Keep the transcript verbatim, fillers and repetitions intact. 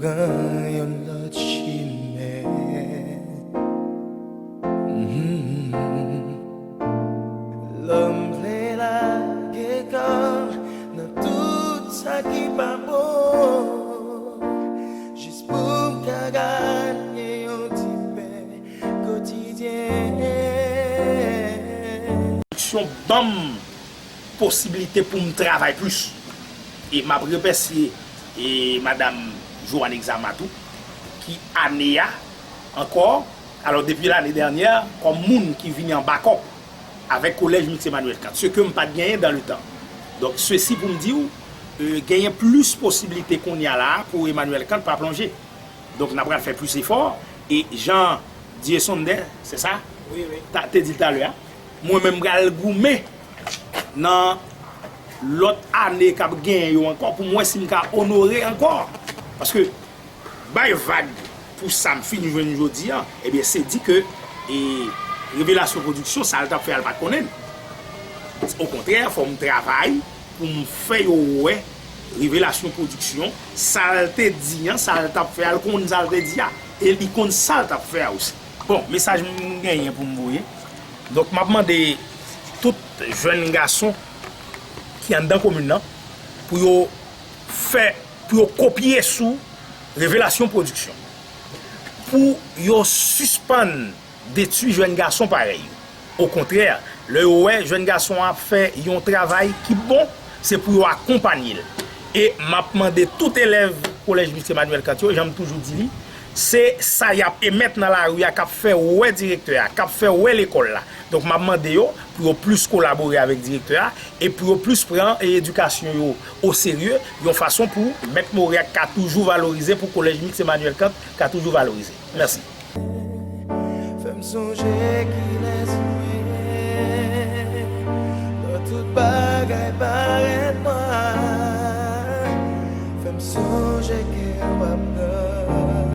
Pran yon lòt chimen. Mhm. Lè m vle lage kò m nan tout sa ki pa bon, jis pou m ka gade yon ti pen kotidyen. Pwodiksyon ban m posiblite pou m travay plis. E m ap remèsye e madanm Joanne Exama tou, ki ane a ankò, alò depi lane dènyè, kòm moun ki vini an bakòp avèk Collège Mixte Emmanuel Kant, ce que m pa t genyen dans le temps. Donk, sesi pou m di w, e, genyen plis posiblite kounye a la pou Emmanuel Kant pa plonje. Donk, n ap pral fè plis efò. E jan Dieu Sonder, se sa? Wi, wi. Ta, te di l talè a. Mwen menm pral goumen nan lòt ane k ap genyen yo ankò pou m wè si m ka onore ankò. Paske bay vag pou sa m fin jwenn jodi a, ebyen, se di ke, e, Revelasyon Pwodiksyon, sa l t ap fè a, l pa t konnen l. Okontrè, fò m travay pou m fè yo wè Revelasyon Pwodiksyon, sa l te di an, sa l t ap fè a, l konn sa l te di a. E li konn sa l t ap fè a osi. Bon, mesaj m genyen pou m voye. Donk, m ap mande tout jèn gason ki anndan komin nan pou yo fè, pou yo kopye sou Revelasyon Pwodiksyon. Pou yo sispann detwi jèn gason parèy yo. Okontrè, lè yo wè jèn gason an ap fè yon travay ki bon, se pou yo akonpanye l. E m ap mande tout elèv Kolèj Mixte Emmanuel Kant yo, jan m toujou di li, se sa y ap emèt nan lari a k ap fè wè direktè a, k ap fè wè lekòl la. Donk, m ap mande yo pou yo plis kolabore avèk direktè a e pou yo plis pran edikasyon yo oserye, yon fason pou Mèt Moriak ka toujou valorize, pou Kolèj Mixte Emmanuel Kant ka toujou valorize. Mèsi. Fè m sonje kilès ou ye lè tout bagay parèt nwa. Fè m sonje ki